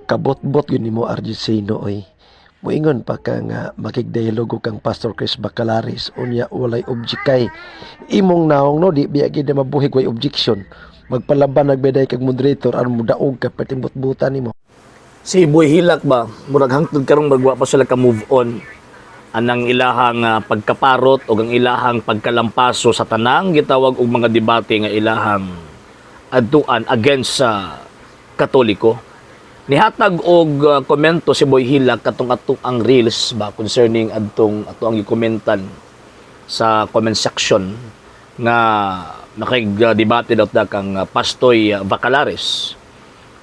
Kabot-bot gyud nimo, RJ Seno, oy. Moingon pa ka nga makigdialogo kang Pastor Chris Bacalares, unya walay objekay. Imong naong, no, di biya gid na mabuhi way objection. Magpalaban nagbeday kag moderator aron modaog ka perting butbutan nimo. Si Boy Hilak ba, murag hangtod karong magwa pa sila ka move on anang ilahang pagkaparot o ang ilahang pagkalampaso sa tanang gitawag og mga debate nga ilahang adtuan against sa Katoliko. Nihatag og komento si Boy Hilak katong ato ang reels ba concerning adtong ato ang gikomentan sa comment section nga nakig-debate daw ta kang Pastoy Bacalares.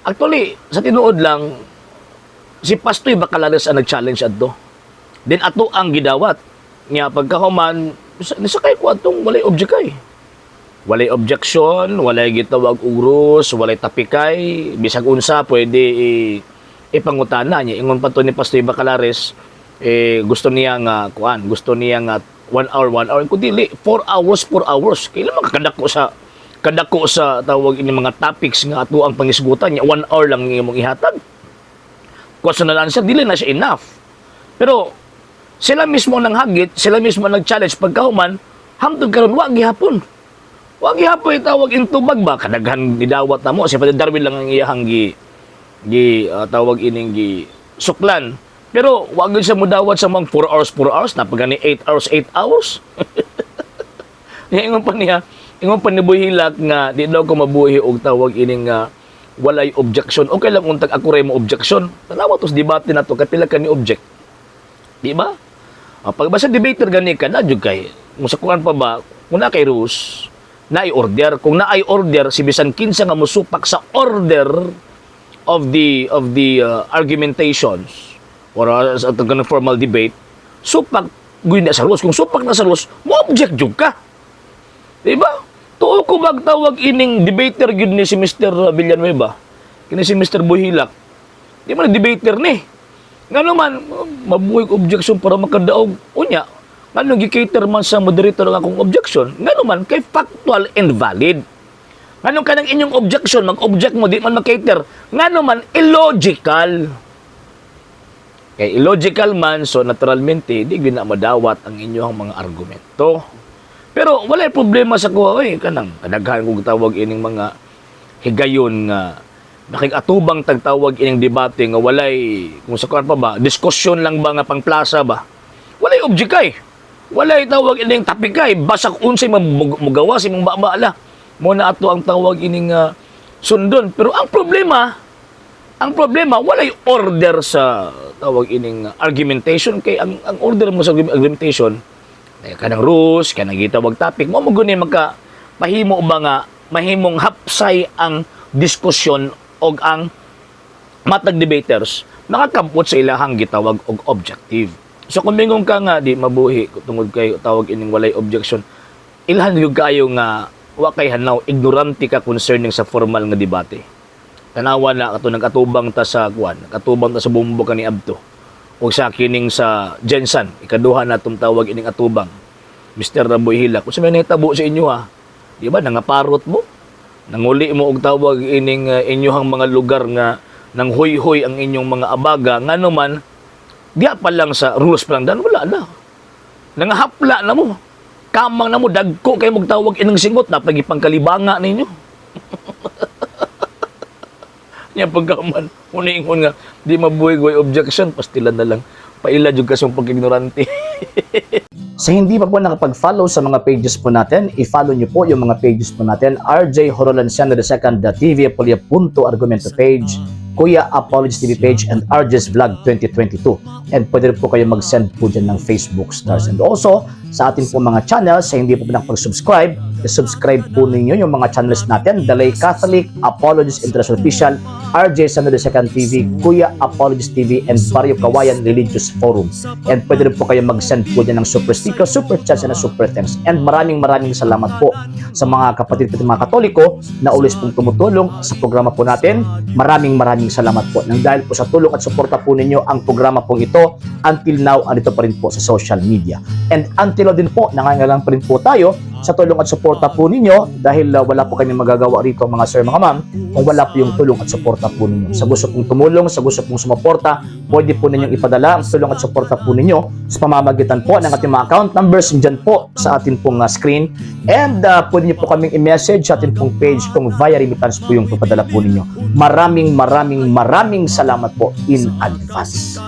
Actually, sa tinuod lang, si Pastoy Bacalares ang nag-challenge adto. Then ato ang gidawat. Nga pagkahuman, nisakay ko atong walay objekay. Walay objection, walay gitawag og rules, walay tapikay, bisag unsa pwede ipangutana niya. Ingon pa to ni Pastoy Bacalares, eh, gusto niya nga kuan, gusto niya nga 1 hour, 1 hour. Kung dili, 4 hours, 4 hours. Kailan makakadako sa kadako sa tawag ini mga topics nga ato ang pangisgutan niya, 1 hour lang imong ihatag? Question and answer, dili na siya enough. Pero sila mismo nang hagit, sila mismo nag-challenge. Pagkahuman, hangtod karon wa gihapon. Wa gihapon itawag intubag ba, kadaghan gidawat na mo. Si Father Darwin lang ang iyahang gi gi tawag ining gi suklan. Pero wa gyud siya mudawat sa mga 4 hours, 4 hours, napagani 8 hours, 8 hours. Niya ingon pa niya, ingon pa ni Boy Hilak nga di daw ko mabuhi og tawag ining nga walay objection. Okay lang untag ako ray mo objection. Tanawa tos debate na to kay pila ka ni object. Di ba? Pag basta debater gani ka na jud kay kung sa kuan pa ba, kung na kay rules, na order. Kung naay order, si bisan kinsa nga mosupak sa order of the argumentations or sa atong kanang formal debate, supak gyud na sa rules. Kung supak na sa rules, mo object jud ka. Di ba? Tuo ko magtawag ining debater gyud ni si Mr. Villanueva. Kini si Mr. Boy Hilak. Di man debater ni. Ngano man mabuhi og objection para makadaog. Unya, ngano gi-cater man sa moderator ang akong objection? Ngano man kay factual and valid. Ngano kanang inyong objection, mag-object mo, di man ma-cater? Ngano man illogical. Kay illogical man, so naturalmente, di gyud na madawat ang inyong mga argumento. Pero wala problema sa kuha, oy, kanang kadaghan kog tawag ining mga higayon nga nakig-atubang tagtawag ining debate nga walay, kung sa kuan pa ba, diskusyon lang ba nga pangplaza ba. Walay objekay. Walay tawag ining tapikay, basak unsay mugawa si mong baba. Mo na ato ang tawag ining sundon. Pero ang problema, walay order sa tawag ining argumentation, kay ang order mo sa argumentation eh, kanang rules, kanang gitawag topic mo guni maka mahimo ba nga mahimong hapsay ang diskusyon og ang matag debaters nakakampot sa ilahang gitawag og objective. So kung mingon ka nga di mabuhi tungod kay tawag ining walay objection, ilhan gyud kayo nga wa kay hanaw, ignorante ka concerning sa formal nga debate. Tanawa na kato nag-atubang ta sa kuan, nag-atubang ta sa Bumbo kani Abto. O sa kining sa Gensan, ikaduha na itong tawag ining atubang. Mr. Raboy Hilak, kung sa may nahitabo sa inyo ha, di ba, nangaparot mo? Nanguli mo og tawag ining inyong mga lugar nga nang huy-huy ang inyong mga abaga, ngano man, diya pa lang sa rules pa lang dan, wala na. Nangahapla na mo. Kamang na mo, dagko kayo magtawag ining singot na pagipangkalibanga ninyo. Nya pagkaman, uningon nga, di mabuhi goy objection, pastilan na lang. Paila jud kasong pag-ignorante. Sa hindi pa po nakapag-follow sa mga pages po natin, i-follow niyo po yung mga pages po natin. RJ Horolanciano II, TV Apolia Punto Argumento page, Kuya Apologies TV page, and RJ's Vlog 2022. And pwede rin po kayo mag-send po dyan ng Facebook stars. And also, sa ating po mga channels, sa hindi po nakapag-subscribe, i-subscribe po ninyo yung mga channels natin. Dalay Catholic, Apologies International Official, RJ Sano II TV, Kuya Apologies TV, and Barrio Kawayan Religious Forum. And pwede rin po kayo mag-send po dyan ng super sticker, super chats, and super thanks. And maraming maraming salamat po sa mga kapatid po mga Katoliko na always pong tumutulong sa programa po natin. Maraming maraming salamat po. Nang dahil po sa tulong at suporta po ninyo ang programa pong ito, until now, andito pa rin po sa social media. And until Until now din po, nangangailangan pa rin po tayo sa tulong at suporta po ninyo dahil wala po kami magagawa rito, mga sir, mga ma'am, kung wala po yung tulong at suporta po ninyo. Sa gusto pong tumulong, sa gusto pong sumuporta, pwede po ninyong ipadala ang tulong at suporta po ninyo sa pamamagitan po ng ating mga account numbers dyan po sa atin pong screen. And pwede niyo po kaming i-message sa atin pong page kung via remittance po yung papadala po ninyo. Maraming maraming maraming salamat po in advance.